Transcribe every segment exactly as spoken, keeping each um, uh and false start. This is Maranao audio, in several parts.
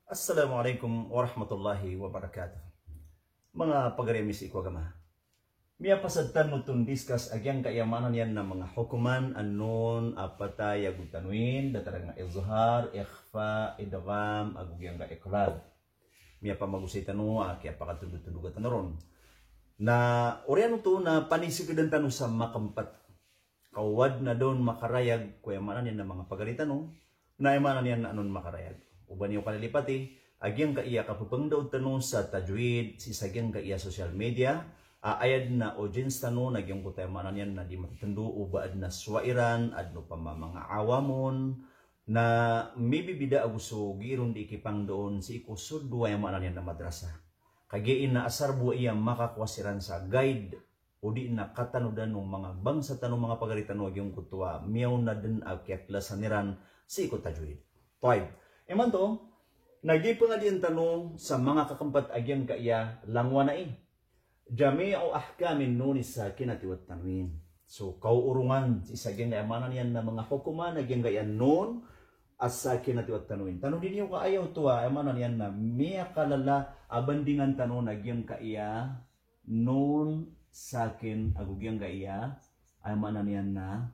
Assalamu alaikum warahmatullahi wabarakatuh. Manga pagari ami sii ko agama. Miyapasad tano oto discuss a giyangkaya maana niyan na manga hokoman a nun a patay ago tanwin, datar a giyangkaya izhar, ikhfa, idgham, ago giyangkaya iqlab. Miyapamagosay tano a kiyapakatondotondog tano ron. Na oriyan oto na panisekedan tano sa makempat. Ka o adn a da on makarayag ko aya maana niyan na manga pagari tano, na aya maana niyan na anon makarayag. O ba niyo kalilipati a giyangkaya kapepengdaod tano sa tajwid sii sa giyangkaya social media, a aya dn a audience tano na giyangkoto aya maana niyan na di matetendo o ba adn a sowa iran, adn opama manga awam on, na mibibida ago so gii ron di kipangdaon sii ko sodo aya maana niyan na madrasa. Kagiya ina asar bo aya makakowa siran sa guide o di na katanodan o manga bangsa tano, manga pagari tano a giyangkoto a miyaona dn a kiyaklasan iran sii ko tajwid. Tayyib. Imanto na gii pengadian tano sa manga kakempat a giyangkaya langowan ai. Jami'u ahkamin nuni sakinati wat tanwin. So kaorongan sii sa giyangkaya maana niyan na manga hokoman a giyangkaya nun as-sakinati wat tanwin. Tanodi niyo ka aya oto a aya maana niyan na miyakalala a bandingan tano na giyangkaya nun sakin ago giyangkaya aya maana niyan na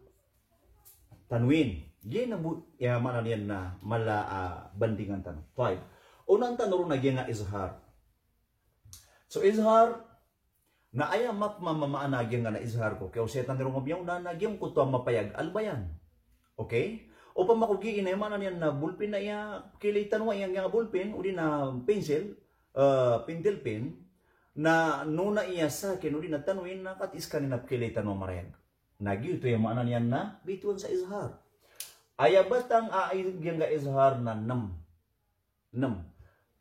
tanwin. Giya na bo aya maana niyan na mala a bandingan tano. Tayyib. Onaan tano ron a giyangkaya izhar. So izhar na aya mapmamaana a giyangkaya izhar ko kiyaosay tano ron a miyaona na giyangkoto a mapayag, al-bayan. Okay? Opama ko gii na aya maana niyan na ballpen na aya pekilay tano a giyangkaya ballpen odi na pencil, eh, pentel pen, na nun a aya sakin odi na tanwin na katiis ka niyan a pekilay tano a marayag. Na giyoto aya maana niyan na bitowan sa izhar. Aya batang a giyangkaya izhar na nem. Nem.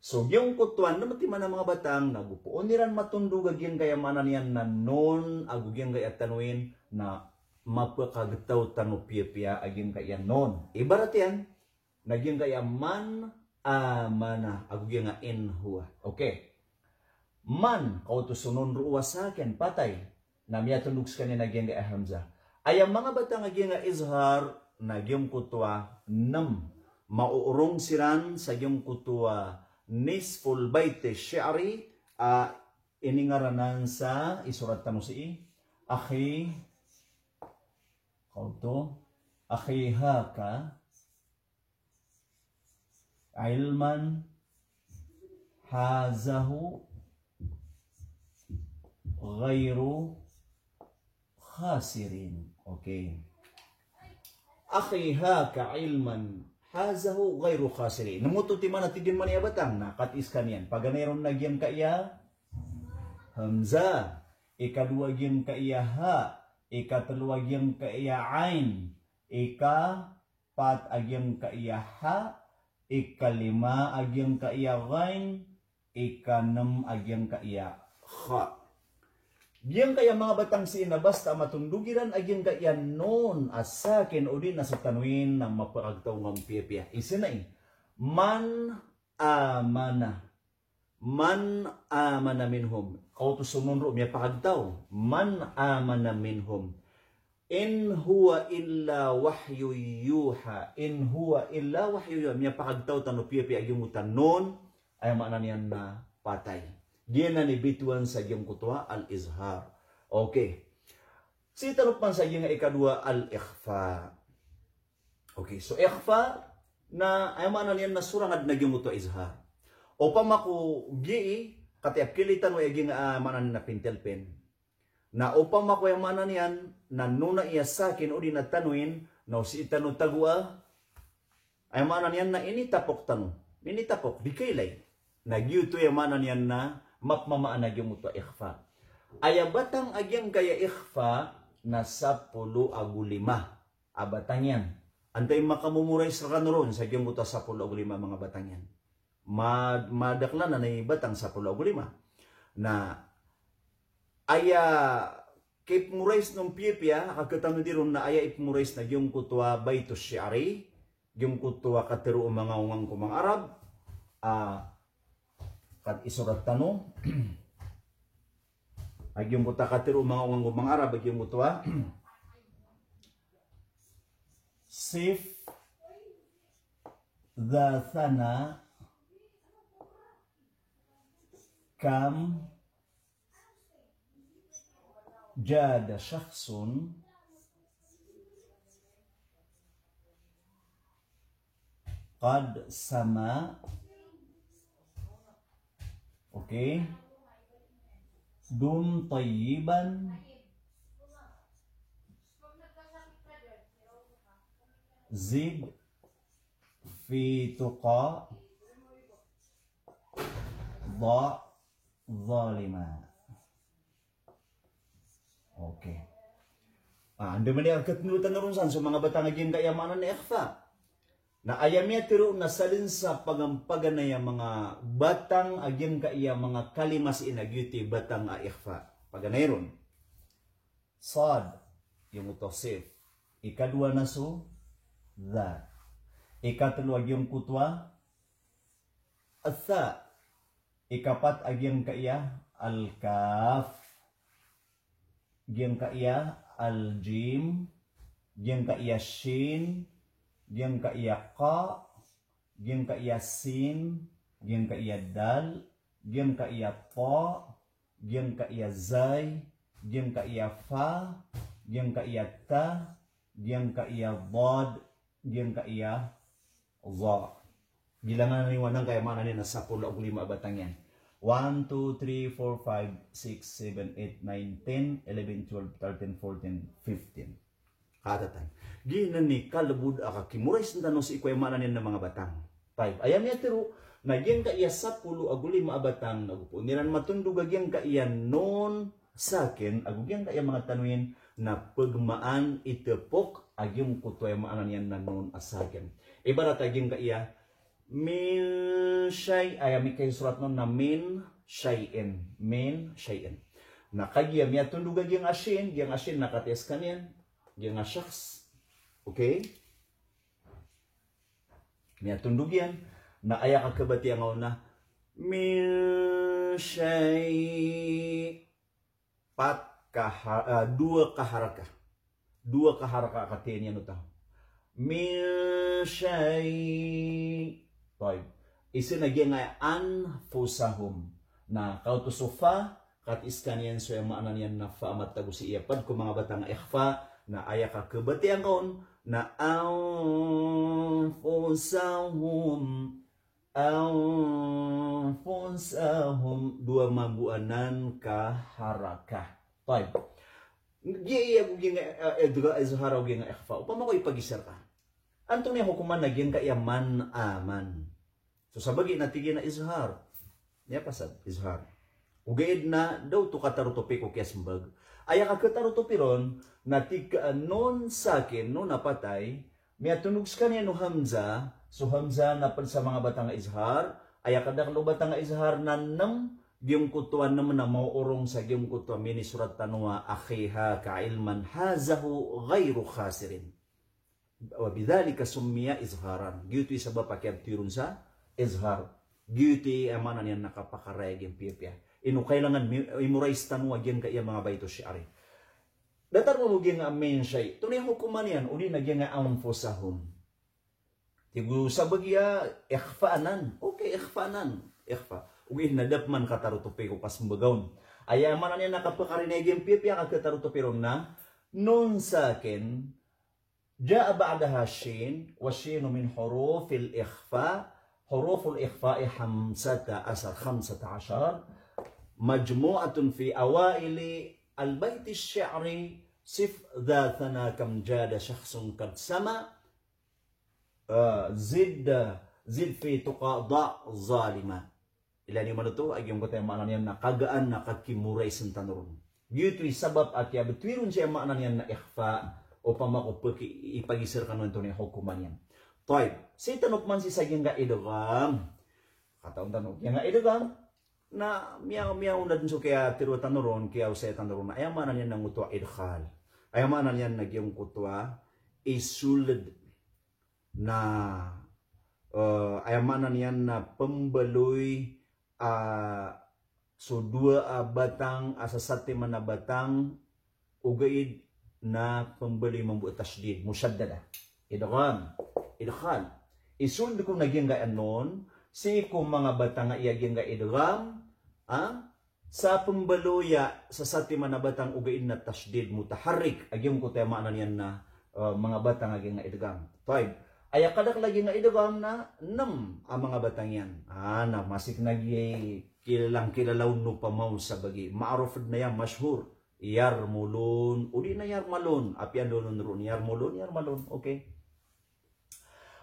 So giyangkoto a nem timan a manga batang na go poon iran matondog a giyangkaya maana niyan na nun ago giyangkaya tanwin na mapekagetaw tano piyapiya a giyangkaya nun. Ibarat iyan na giyangkaya man amana ago giyangkaya in huwa. Okay. Man, kaoto so nun roo a sakin, patay. Na miyatondog sekaniyan a giyangkaya hamzah. Aya manga batang a giyangkaya izhar na giyangkoto a nem. Maoorong siran sa giyangkoto a nisful bayt shi'ri a iningaranan sa isorat tano sii. Akhi, kaoto, akhi haka ilman hazahu ghairu khasirin. Okay. Akhi haka ilman hazahu ghairu khasirin. Nem oto timan a tig iyan man aya batang na katiis ka niyan. Paganay ron na giyangkaya hamzah. Ikadowa giyangkaya ha. Ikatelo a giyangkaya ain. Ika pat a giyangkaya ha, ikalima a giyangkaya ghain, ikanem a giyangkaya kha. Giyangkaya manga batang sii na basta matondog iran a giyangkaya nun a sakin odi na so tanwin na mapekagetaw ngka piyapiya. Isa na i, man amana. Man amana minhum. Kaoto so nun roo miyapakagetaw. Man amana minhum. In huwa illa wahyun yuha. In huwa illa wahyun yuha. Miyapakagetaw tano piyapiya a giyangkoto a nun. Aya maana niyan na patay. Giyanan i bitowan sa giyangkoto a al-izhar. Okay. Sii tano pman sa giyangkaya ikadowa al-ikhfa. Okay, so ikhfa na aya maana niyan na sorang a dn a giyangkoto a izhar. Opama ko gii, katii a pekilay tano aya giyangkaya maana niyan na pentel pen. Na opama ko aya maana niyan na nun a aya sakin odi na tanwin, na o sii tano tagoa, aya maana niyan na initapok tano. Initapok, di kailay. Na giyoto aya maana niyan na mapmamaana giyangkoto a ikhfa. Aya batang a giyangkaya ikhfa na sapolo ago lima a batang iyan. Antai makamemorize rekano ron sa giyangkoto a sapolo ago lima a manga batang iyan? Ma-, madaklan anan i batang sapolo ago lima. Na aya kipmemorize on piyapiya, a kagiya tanodi ron na aya ipmemorize na giyangkoto a baytu shi'ri, giyangkoto a katero o manga ongang ko manga Arab, a, kat isorat tano. A giyangkoto a katero o manga ongang ko manga Arab, a giyangkoto a sif dhatana Kam jada shakhsun qad sama. Okay. Dum tayyiban. Zid fi tuqa. Dha zalima. Okay. Ah, anda mani a katnotan ron san so manga batang a giyangkaya maana na ikhfa. Na aya miyatharo na sadn sa pagampaganay a manga batang a giyangkaya manga kalima sii na giyoto i batang a ikhfa. Paganay ron. Sad, giyangkoto a sif. Ikadowa na so dha. Ikatlo a giyangkoto a tha. Ikapat a giyangkaya al-kaf. Giyangkaya al-jim. Giyangkaya shin. Giyangkaya qa. Giyangkaya sin. Giyangkaya dal. Giyangkaya ta. Giyangkaya zay. Giyangkaya fa. Giyangkaya ta. Giyangkaya dad. Giyangkaya dha. Gilangan niyo anan ka aya maana niyan na sapolo ago lima a batang iyan. One, two, three, four, five, six, seven, eight, nine, ten, eleven, twelve, thirteen, fourteen, fifteen. Katatan. Giyanan i kalbod a kakimoraisen tano sii ko aya maana niyan na manga batang. Tayyib. Aya miyatharo na giyangkaya sapolo ago lima a batang na go pn iran matondog a giyangkaya nun sakin ago giyangkaya manga tanwin na pagmaan i tepok a giyangkoto aya maana niyan na nun a sakin. Ibarat a giyangkaya min shay, aya mikasorat on na min shay'in, min shay'in. Na kagiya miyatondog a giyangkaya shin, giyangkaya shin na katiya skaniyan, giyangkaya shakhs. Okay? Miyatondog iyan, na aya kakhabatiya nga on na min shay. Pat ka ha-, ah, dowa ka haraka. Dowa ka haraka a katiya niyan oto. Min shay. Tayyib. Isa na giyangkaya anfusahum. Na kaoto so fa, katiya skaniyan so aya maana niyan na fa a matago sii a pd ko manga batang a ikhfa, na aya kakhabatiya nga on na anfusahum. Anfusahum, dowa mambo anan ka haraka. Tayyib. Giyaya bo giyangkaya, eh, idgham, izhar ago giyangkaya ikhfa. Opama ko ipagiza rka. Antonaa i hokoman na giyangkaya man aman. So sabagi na tig iyan a izhar. Aya pasad, izhar. Ogaid na da oto katarotop ko kiyasmbag. Aya kakhatarotop ron, na tig ka a nun sakin, nun a patay, miyatondog skaniyan o hamza, so hamza na pd sa manga batang a izhar, aya kadakl o batang a izhar na nem, giyangkoto a nem na maoorong sa giyangkoto a minisorat tano a akhiha ka ilman hazahu ghayru khasirin. Wa bidhalika summiya izharan. Giyoto i sabap a kiyabtowi ron sa izhar. Giyoto i aya maana niyan na kapakaraya giyangkaya piyapiya. Ino kailangan mi-, i-memorize tano a giyangkaya manga bayt o shi'r. Datar mambo giyangkaya min shay. Antonaa i hokoman iyan, odi na giyangkaya anfusahum. Tig o sabagi a ikhfa anan. Okay, ikhfa anan. Ikhfa. Ogaid na da pman katarotop ko kasmbag on. Aya maana niyan na kapakarinaya giyangkaya piyapiya a kakhatarotop ron na nun sakin, jaa ba'daha shin, wa shinu min hurufil ikhfa, huruful ikhfa'i khamsata ashar, khamsata ashar, majmu'atun fi awaili al-bayti shi'ri, sif dha thana kam jada shakhsun qad sama, eh, zid, zid fi tuqa dha zalima. Ilaya niyo man oto, a giyangkoto aya maana niyan na kagaan na kakimoraisen tano ron. Giyoto i sabap a kiyabtowi ron sa aya maana niyan na ikhfa, opama ko pki-, ipagiza rkano antonaa i hokoman iyan. Tayyib, sii tano pman sii sa giyangkaya idgham. Katawan tano, giyangkaya idgham, na miya-, miyaona dn so kiyatharo tano ron, kiyaosay tano ron, aya maana niyan na ngoto a idkhal. Aya maana niyan na giyangkoto a isold. Na, eh, aya maana niyan na pmbaloy a so dowa a batang a sasatiman a batang ogaid na pmbaloy mambo a tashdid, mushaddada. Idgham, idkhal. Isold ko na giyangkaya nun sii ko manga batang a aya giyangkaya idgham, a, sa pembaloya sa satiman a batang ogaid na tashdid mutaharrik. A giyangkoto aya maana niyan na, eh, manga batang a giyangkaya idgham. Tayyib. Aya kadakl a giyangkaya idgham na nem a manga batang iyan. Ah, na masik na giyai kilalangkilala on opama o sabagi. Ma'ruf dn aya, mashhur. Yarmulun, odi na yarmalun. Apiya on ron, yarmulun, yarmalun. Okay.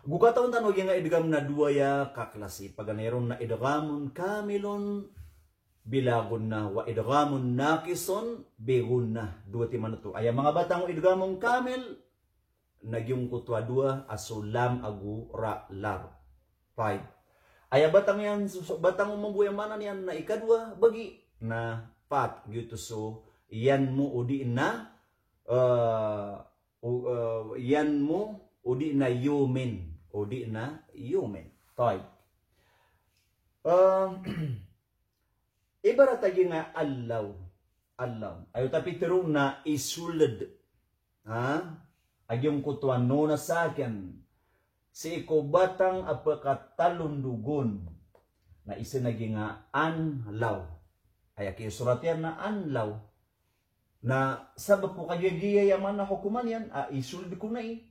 Go katawan tano a giyangkaya idgham na dowa aya kaklasi. Paganay ron na idghamun kamilun bila ghunnah wa idghamun naqisun bi ghunnah. Dowa timan oto. Aya manga batang o idghamun kamil na giyangkoto a dowa a so lam ago ra, lar. Tayyib. Aya batang iyan, so, so, batang o mambo aya maana niyan na ikadowa bagi na pat, giyoto so yanmu odi na, eh, o, eh, yanmu odi na yumin, odi na yumin. Tayyib. Eh, ibarat a giyangkaya allaw. Allaw. Aya oto a pitharo na isold. Ha? A giyangkoto a nun a sakin. Sii ko batang a pekatalondogon. Na isa na giyangkaya anlaw. Aya kiyasorat iyan na anlaw. Na sabap ko kagiya giya aya maana hokoman iyan, a isold ko na i.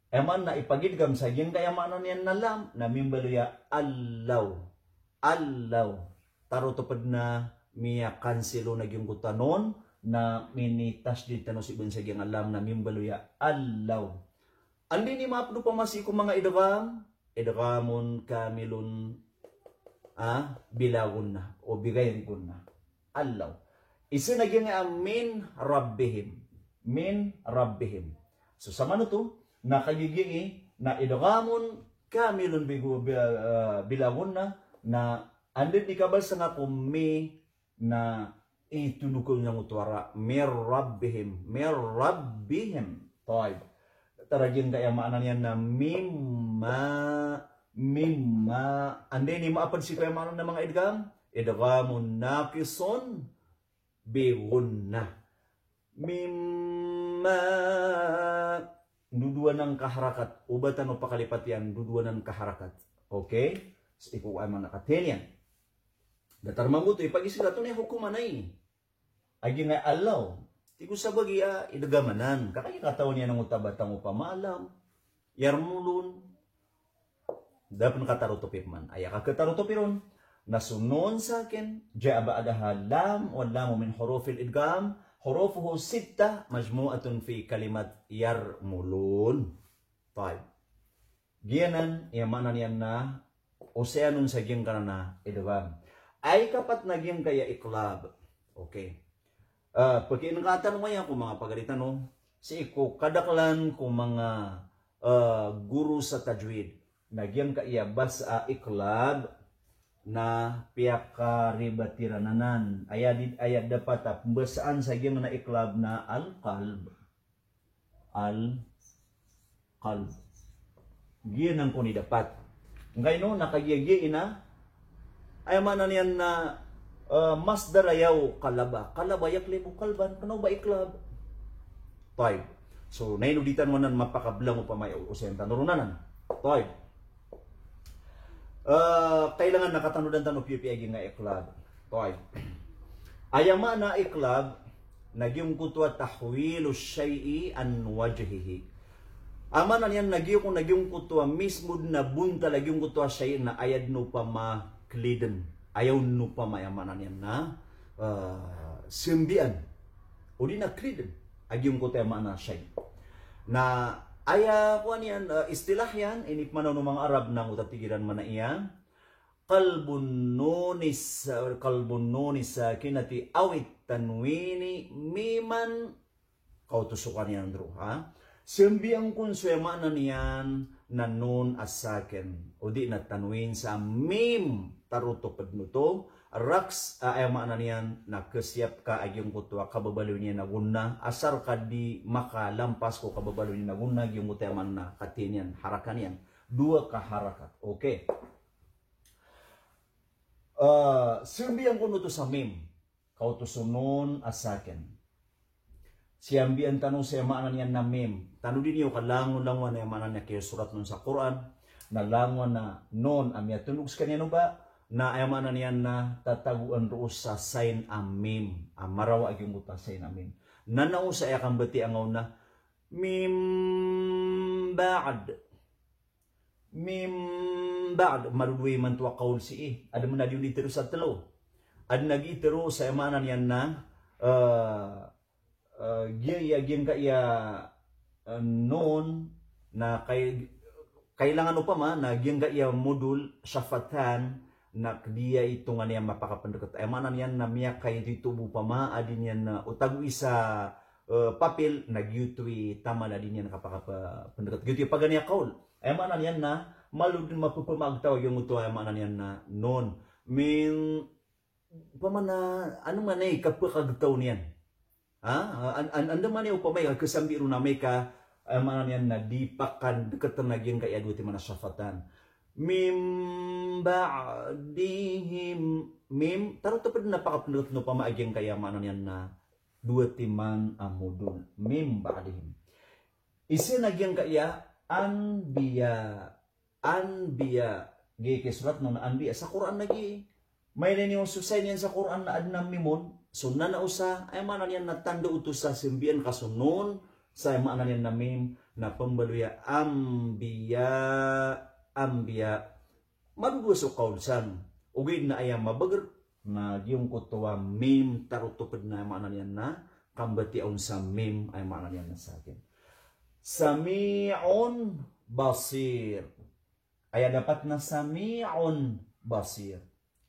Aya maana ipagidgham sa giyangkaya maana niyan na lam, na mimbaloy a allaw. Allaw. Tarotop dn a miya-cancel on a giyangkoto a nun, na minitashdid tano sii bo sa giyangkaya lam, na mimbaloy a allaw. Anda ini maapd opama sii ko manga idgham, idghamun kamilun, ah, bila ghunnah, o bi ghairi ghunnah. Allaw. Isa na giyangkaya min rabbihim. Min rabbihim. So, samanoto, na kagiya giyai, na idghamun kamilun bi ghu-, bi-, ah, bila ghunnah, na anda di kabasa nga ko mi na itondog ko giyangkoto a ra, mir rabbihim, mir rabbihim. Tayyib. Datar a giyangkaya maana niyan na mimma, mimma. Anda ini maapd sii ko aya maana niyan manga idgham? Idghamun naqisun bi ghunnah. Mimma. Ndodowanan ka harakat. Oba tano pakalipat iyan, ndodowanan ka harakat. Okay? Sii ko aya maana katii niyan. Datar mambo oto, ipagisold ato na aya hokoman ai. A giyangkaya allaw. Tig o sabagi a idgham anan. Ka kagiya katawan iyan angkoto a batang opama a lam. Yarmulun. Da pn katarotopi pman. Aya kakatarotopi ron na so nun sakin, jaa ba'daha lam, wal lamu min hurufil idgham, hurufuhu sittah, majmu'atun fi kalimat yarmulun. Tayyib. Giyanan, aya maana niyan na osayan on sa giyangkanan a idgham. Aya ikapat na giyangkaya iqlab. Okay. Ah, pkiin ka tano aya ko manga pagari tano, sii ko kadaklan ko manga, ah, guru sa tajwid. Na giyangkaya basa a iqlab na piyakaribati ran anan. Aya di, aya dapat a pmbasaan sa giyangkanan a iqlab na al-qalb. Al-qalb. Giyanan kon i dapat. Ngkaino na kagiya giya ina, aya maana niyan na, eh, masdar aya o qalaba. Qalaba yaqlibu qalban. Kna o ba iqlab. Tayyib. So, na ino di tano anan mapakablang opama aya osayan tano ron anan. Tayyib. Eh, kailangan na katanodan tano piyapiya a giyangkaya iqlab. Tayyib. Aya maana iqlab, na giyangkoto a tahwilu shay'i an wajhihi. A maana niyan na giyoko na giyangkoto a mismo dn a bontal a giyangkoto a shay' na aya dn opama klidn. Aya on opama aya maana niyan na, eh, sambian. Odi na klidn. A giyangkoto aya maana shay'. Na aya kowan iyan, eh, istilah iyan, inipmanaw o manga Arab na angkoto a tig iran maana iyan. Qalbun nunis, qalbun nunis sakinati awit tanwini miman. Kaoto so kaniyan ron, ha? Sambian kon so aya maana niyan na nun a sakin, odi na tanwin sa mim, tarotop dn oto, raks, a, aya maana niyan na kasiyap ka a giyangkoto a kababaloy niyan a gunnah, asar ka di makalampas ko kababaloy niyan a gunnah, giyangkoto aya maana na katii niyan, haraka niyan. Dowa ka harakat. Okay. Eh, sambian kon oto sa mim. Kaoto so nun a sakin. Siyambian tano sa aya maana niyan na mim. Tanodi niyo ka langolangowan a aya maana niyan a kiyasorat on sa Qur'an. Na langowan a nun a miyatondog skaniyan o ba. Na aya maana niyan na tatagoan roo sa sain a mim. A marawa a giyangkoto a sain a mim. Na na o sa aya kambatiya ngaw na mim ba'd. Mim ba'd. Madodowa imanto a kaol sii. Adn man a di on di tero sa telo. Adn a gii tero sa aya maana niyan na, eh, eh, giya, iya giyangkaiya, eh, nun, na kay-, kailangan opama na giyangkaiya modol, shafatan, na kdi iya itongan iyan mapakapndkt. Aya maana niyan na miyakaito bo opama a di niyan, eh, o tago i sa, eh, papil, na giyoto i taman a di niyan kapakapndkt. Giyoto i paganay a kaol. Aya maana niyan na malo dn mapepamagtaw a giyangkoto, aya maana niyan na nun. Min Opama na, ano man i kapakagtaw niyan. Ha? An-, an-, anda man i opama i kasambi ron amay ka, eh, maana niyan na di pakandktn a giyangkaiya dowa timan a shafatan. Mim ba'dihim. Mim, tarotop dn a pakapndkt opama a giyangkaiya maana niyan na dowa timan a modol. Mim ba'dihim. Isa na giyangkaiya anbiya. Anbiya. Gii kisorat on na anbiya. Sa Qur'an na gii. Mailay niyo so sain iyan sa Qur'an na adn a mim on. So na na o sa, aya maana niyan na tanda oto sa sambian ka so nun, sa aya maana niyan na mim, na pmbaloya anbiya, anbiya. Madodowa so kaol san. Ogaid na aya mabagr, na giyangkoto a mim tarotop dn a aya maana niyan na kambatiya on sa mim, aya maana niyan na sakin. Sami'un basir. Aya dapat na sami'un basir.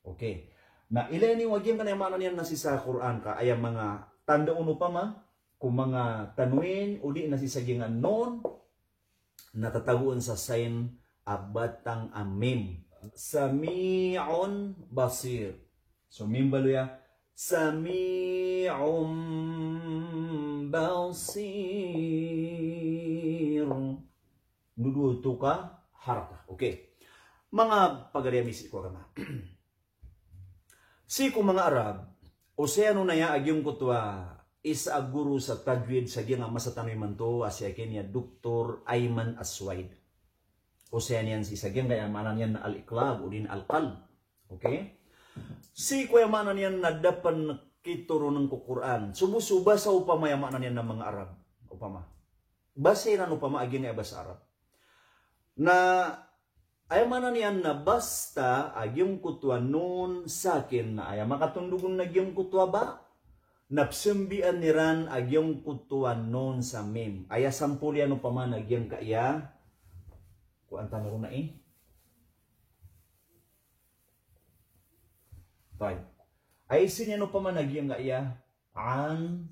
Okay. Na ilay niyo a giyangkanan a aya maana niyan na sii sa Qur'an ka aya manga tanda on opama ko manga tanwin, odi na sii sa giyangkai a nun, na tatagoan sa sain a batang a mim. Sami'un basir. So, mimbaloya, sami'un basir. Dodowa oto ka harakah. Okay. Manga pagari ami sii ko agama. Sii ko manga Arab, o saya on aya a giyangkoto a isa a goro sa tajwid sa giyangkai a masa tano imanto a si aken i Doktor Ayman Aswaid. O saya niyan sii sa giyangkai a aya maana niyan na al-iqlab, odi na al-qalb. Okay? Sii ko aya maana niyan na da pn kitoron ko Qur'an. So bo so basa opama aya maana niyan na manga Arab. Opama. Basa iran opama a giyangkai a basa Arab. Na aya maana niyan na basta a giyangkoto a nun sakin na aya makatondog on na giyangkoto a ba, na psambian iran a giyangkoto a nun sa mim. Aya sampol iyan opama na giyangkaiya, ko antonaa ron ai? Tayyib. Aya isa niyan opama na giyangkaiya, an,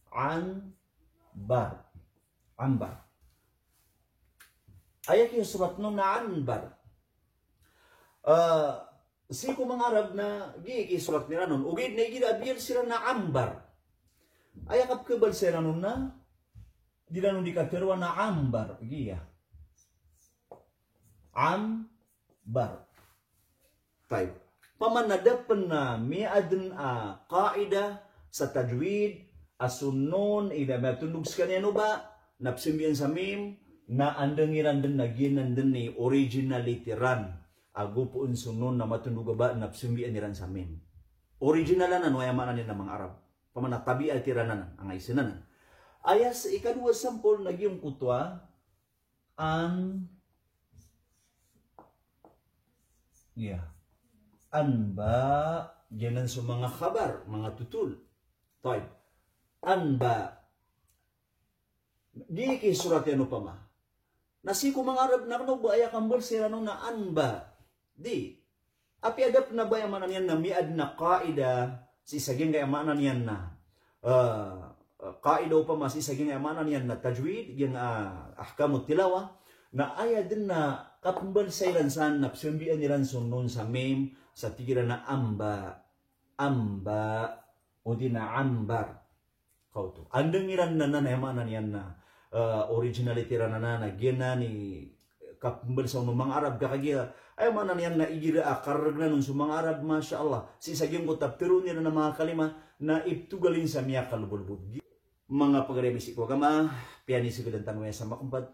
anbar. Anbar. Aya kisorat on na anbar. Eh, sii ko manga Arab na gii kisorat iran on. Ogaid na igira a biyal siran na anbar. Aya kapkhabal siran on na, di iran on di katharoa na anbar. Giya. Anbar. Tayyib. Opama na da pn a miyaadn a qaida sa tajwid, a so nun, igira matondog skaniyan o ba, na psambian sa mim, na andang iran dn na giyanan dn i originality ran. Ago poon so nun na matondog a ba, na psambian iran sa mim. Original anan o aya maana niyan na manga Arab. Opama na tabiat iran anan, angaisan anan. Aya sa ikadowa sampol na giyangkoto a, an, iya. Anba, giyanan so manga khabar, manga thotol. Tayyib. Anba. Di kisorat iyan opama. Na sii ko manga Arab na kna o ba aya kambal siran on na anba. Di. Apiya da pn a ba aya maana niyan na miyaadn a qaida sii sa giyangkai a aya maana niyan na, eh, eh, qaida opama sii sa giyangkai a aya maana niyan na tajwid, giyangkai a, ah, ahkamut tilawah. Na aya dn a kapmbal sa iran san na psambian iran so nun sa mim, sa tig iran a anba, anba, odi na anbar. Kaoto. Andang iran anan a aya maana niyan na, eh, originality ran anan a giyanan i kapmbal sa on o manga Arab ka kagiya. Aya maana niyan na igira a kararag anan on so manga Arab, masha Allah. Sii sa giyangkoto a ptharoon iran a manga kalima na iptogalin sa miyakalbodbod. Manga pagari ami sii ko agama, piyanisgdan tano aya sa makampat.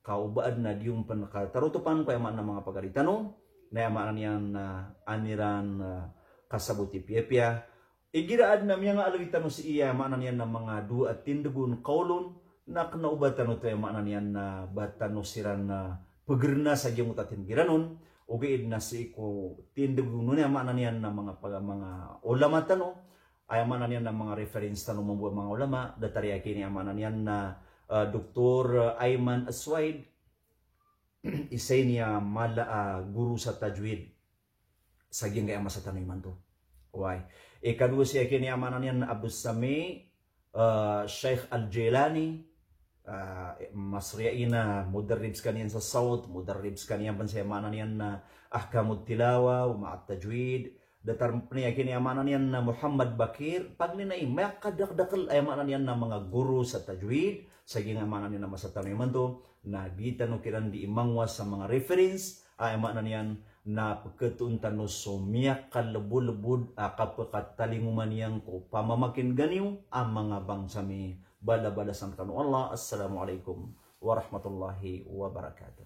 ka o ba adn a di on pn katarotopan ko aya maana a manga pagari tano, na aya maana niyan na an iran, ah, kasaboti piyapiya. Igira adn a miyangaaloy tano sii aya maana niyan na manga dowa a tindg on, kawl on, na kna o ba tano oto aya maana niyan na ba tano siran na pgrna sa giyangkoto a tindg iran on, ogaid na sii ko tindg on aya maana niyan na manga pag-, manga ulama tano, aya maana niyan na manga reference tano mambo a manga ulama, datar iyan kini aya maana niyan na, ah, Doktor Ayman Aswaid, isa ini a mala a guru sa tajwid sa giyangkaya masa tano imanto. Oway. Ikadowa sii kini aya maana niyan na Abdus Sami, ah, Sheikh Al-Jailani, ah, masriya ini a mudarrib skaniyan sa sawt, mudarrib skaniyan pn sa aya maana niyan na ahkamut tilawa, wa ma'at tajwid, datar pn iyan kini aya maana niyan na Muhammad Bakir, pagninai, miyakadakdakl aya maana niyan na manga guru sa tajwid sa giyangkaya maana niyan na masa tano imanto, na di tano kiran di imangowa sa manga reference, aya maana niyan na pkhatoon tano so miyakalbolbod a kapkatalingoman iyan ko pamamakin'ga niyo a manga bangsa mi. Balabalasan kano o Allah. Assalamu alaikum warahmatullahi wabarakatuh.